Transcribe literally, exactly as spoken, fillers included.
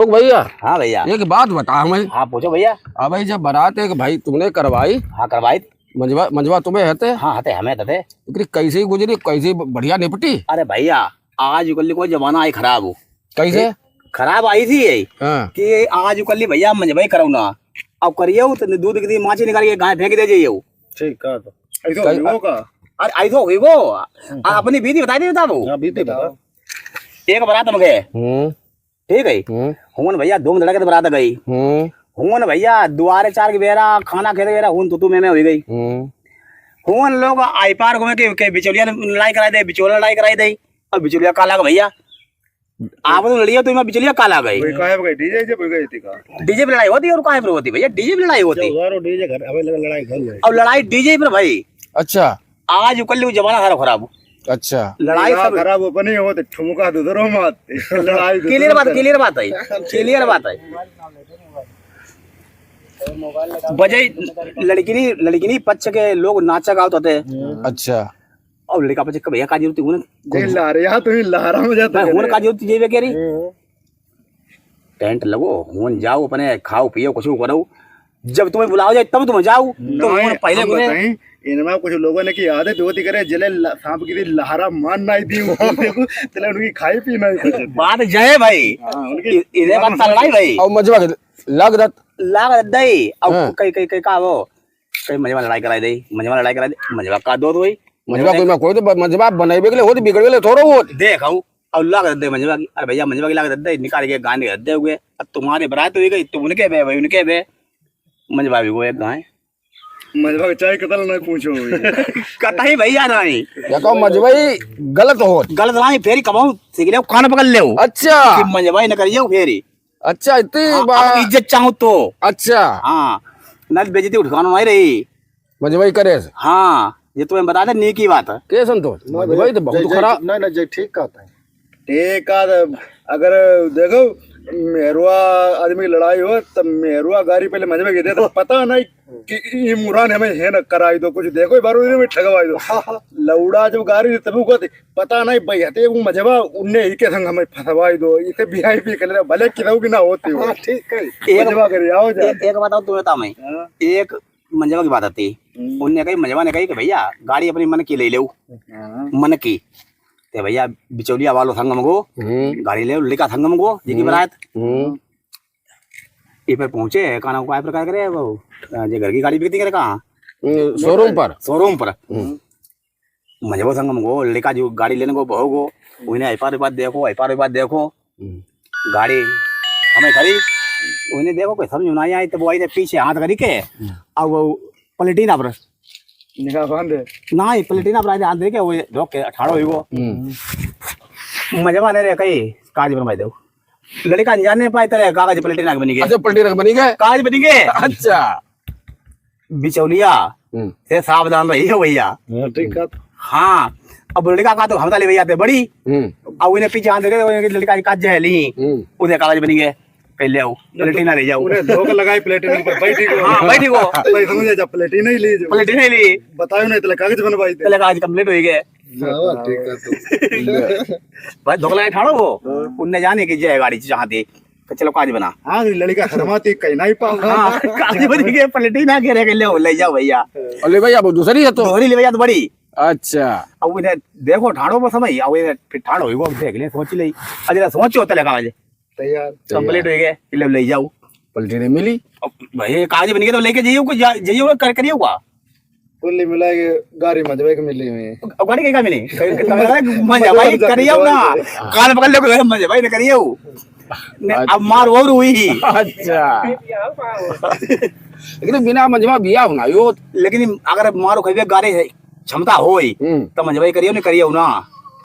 तो भैया, हाँ भैया। एक बात बता हमें। हाँ, पूछो भैया। अबे जब बारात एक भाई तुमने करवाई, हाँ, करवाई। मंजवा, मंजवा तुम्हें हते? हाँ, हते, हमें हते। एकरी कैसे गुजरी, कैसे बढ़िया निपटी? अरे भैया, आज कल को जमाना आई खराब हो। कैसे? ए, खराब आई थी ये हाँ। कि आज कल भैया मंजवा ही करो ना। अब करियो तो दूध की माछी निकाल के गाय फेंक दे जाइयो। ठीक कहा तो। ऐसा कल हुई वो का? अरे, ऐसा हुई वो। हम्म। आ, अपनी बीती बताई दे, बताओ। हाँ, बीती बताओ। एक बारात हम गए। हम्म। ठीक है। हम्म। हुन भैया धूम धड़ाके से बारात गई। हम्म। हुन भैया दुआरे चार के बेरा, खाना खेते बेरा, हुन तू तू मैं मैं हुई गई। हम्म। हुन लोग आई पार घूमे के, के बिचौलिया लड़ाई कराई दे, बिचौलिया लड़ाई कराई दे। अब बिचौलिया का लाग भैया? आप तो लड़िया तो मैं बिचौलिया का लाग गई? वही काहे पे गई? डीजे जब गई थी का? डीजे पे लड़ाई होती है और काहे पे होती भैया? डीजे पे लड़ाई होती। जब उधार हो डीजे घर, अबे लगा लड़ाई घर में। अब लड़ाई डीजे पर भाई। अच्छा। आज कल वो जमाना सारा खराब। अच्छा। लड़ाई दिमाग सब खराब हो, अपने हो तो ठुमका दो, दो मात। लड़ाई दो, clear दो बात, तरह। Clear बात है, clear बात है। बजाई लड़किनी, लड़किनी पक्ष के लोग नाचा गावत होते। अच्छा। और लड़का पक्ष के भैया का जरूरत है, उन्हें ये ला रहे, यहाँ तो ही लहरा में जाता भाई, है। उन्हें का जरूरत जेबे के रही? हम्म। टेंट लगो, हुन जाओ, अपने खाओ पियो, कुछ करो। जब तुम्हें बुलाओ जाए, तब तुम जाओ। तो नहीं, हुन पहले हम उन्हें बताएं, इनमें कुछ लोगों ने की आदत होती करे, जले ल-, सांप की थी लहरा मान नहीं दी, चले उनकी खाई पी नहीं बचे। बात जय भाई। हाँ, उनकी इ-, इधर बात चल रही भाई। और मजवा के लाग दत। लाग दत दई। और हाँ। कई, कई, कई का वो, कई मजवा लड़ाई कराई दई, मजवा लड़ाई कराई दई, मजवा का दो तो भाई। मजवा कोई में कोई तो ब-, मजवा बनाई बेगले हो तो बिगड़ गेले थोड़ो हो। देख, हऊ, और लाग दे मंजवा की। अरे भैया, मंजवा की लाग दे, निकाल के गाय निकाल दे हुए। अब तुम्हारे बरात हुई गई, तुम उनके बे, भाई उनके बे। मंजवा भी वो एक गाय। मंजवा के चाहे कतल नहीं पूछो हुई। कतई भैया नहीं। या तो मंजवा ही गलत हो। गलत नहीं, फेरी कबाऊ सीख ले, कान पकड़ ले। अच्छा। कि मंजवा ही न करिए फेरी। अच्छा, इतनी हाँ, बात। अब इज्जत चाहूँ तो। अच्छा। हाँ, न बेइज्जती उठकानो नहीं रही। मंजवा ही करे से। हाँ, ये तुम्हें बता दे, नेकी बात है। के संतोष? नहीं मंजवा ही तो बहुत जय, खराब। नहीं, नहीं, जय ठीक कहता है। ठीक कहता है। अगर देखो, मेहरुआ आदमी की लड़ाई हो, तब मेहरुआ गारी पहले मंजवा के दे, तो पता नहीं कि ई मुरान हमें है न कराई दो, कुछ देखो, ई बार उन्हें ठगवाई दो। लौड़ा जब गारी दे, तब वो कहते, पता नहीं भाई, हते वो मंजवा उन्ने ही के संग हमें फंसवाई दो, इसे VIP कर ले, भले किधर की ना होती हो। हाँ, ठीक है। एक मंजवा करे, आओ जा। एक, एक बताओ तुम्हें, तामे। हाँ। एक मंजवा की बात आती। हम्म। उनने कही, मंजवा ने कही कि भैया, गाड़ी अपनी मन की ले लेऊ। हाँ। मन की। ते भैया, बिचौलिया वालो संगम को, हम्म। गाड़ी ले, लिका संगम को, जी की हम्म। बरात। हम्म। ये पर पहुंचे, काना को काय प्रकार करे, वो, अ, जे घर की गाड़ी बिकती करे कहाँ? हम्म, showroom पर। Showroom पर। हम्म। मंजवा संगम को, लिका जो गाड़ी लेने को, बहो को, उन्हें आई पार बात देखो, आई पार बात देखो। हम्म। गाड़ी हमें खड़ी, उन्हें देखो कोई समझ में ना आई, तो वो आई थे पीछे हाथ करी के, हम्म। अब वो पलटी ना पर। निगाह बांधे। ना, ये पलटी ना पर आई थे हाथ दे के, वो रोक के ठाड़ो हुई वो। हम्म। मंजवा ने रे कही, कागज बनवाई दो। लड़का अनजाने पाए तेरे कागज पलटी ना बनी गए। अच्छा, पलटी ना बनी गए? कागज बनी गए। अच्छा। बिचौलिया हम्म। से सावधान रही हो भैया। हाँ, ठीक है। हाँ, अब लड़का का तो हमदा ले भैया ते बड़ी। हम्म। अब उन्हें पीछे हाथ देखे, उन्हें लड़का का जहली। हम्म। उन्हें कागज बनी गए, पहले आओ, प्लेटिना ले जाओ। उन्हें धोखा लगाए प्लेटिना पर, बैठी को। हाँ, बैठी को। भाई समझे, जब प्लेटिना ही ली जो। प्लेटिना ही ली। बताओ नहीं, तो कागज बनवाई दे। पहले कागज complete हो ही गए। हाँ, ठीक है तो। भाई धोखा लगाए ठाड़ो वो। हाँ। उनने जाने कि जय गाड़ी चाहते। तो चलो काज बना। हाँ, लड़का शर्माती कहीं नहीं पाओ। हाँ, काज बनी के पलटी ना के रह के ले, ले जाओ भैया। और ले भैया, वो दूसरी है तो? दूसरी ले भैया तो बड़ी। अच्छा। अब इन्हें देखो, ठाड़ो पर समय, अब इन्हें फिर ठाड़ो ही वो देख ले, सोच ले। अजरा सोचो तले काज। तैयार। Complete हो गए, ले, ले जाओ। पलटी नहीं मिली। अब भाई काज बनी के तो लेके जाइए, कुछ जा-, जाइए, वो कर, करिए हुआ। कुल मिला के गाड़ी मंजवा के मिली हुई है। अब गाड़ी के का मिली? मंजवा ही करियो ना। कान पकड़ ले, कोई मंजवा ही ना करियो। ने, अब मार और हुई ही। अच्छा। लेकिन बिना मंजवा बिया होना, यो। लेकिन अगर मार खइबे गाड़ी है, क्षमता होई, हम्म। तो मंजवा ही करियो, नहीं करियो ना।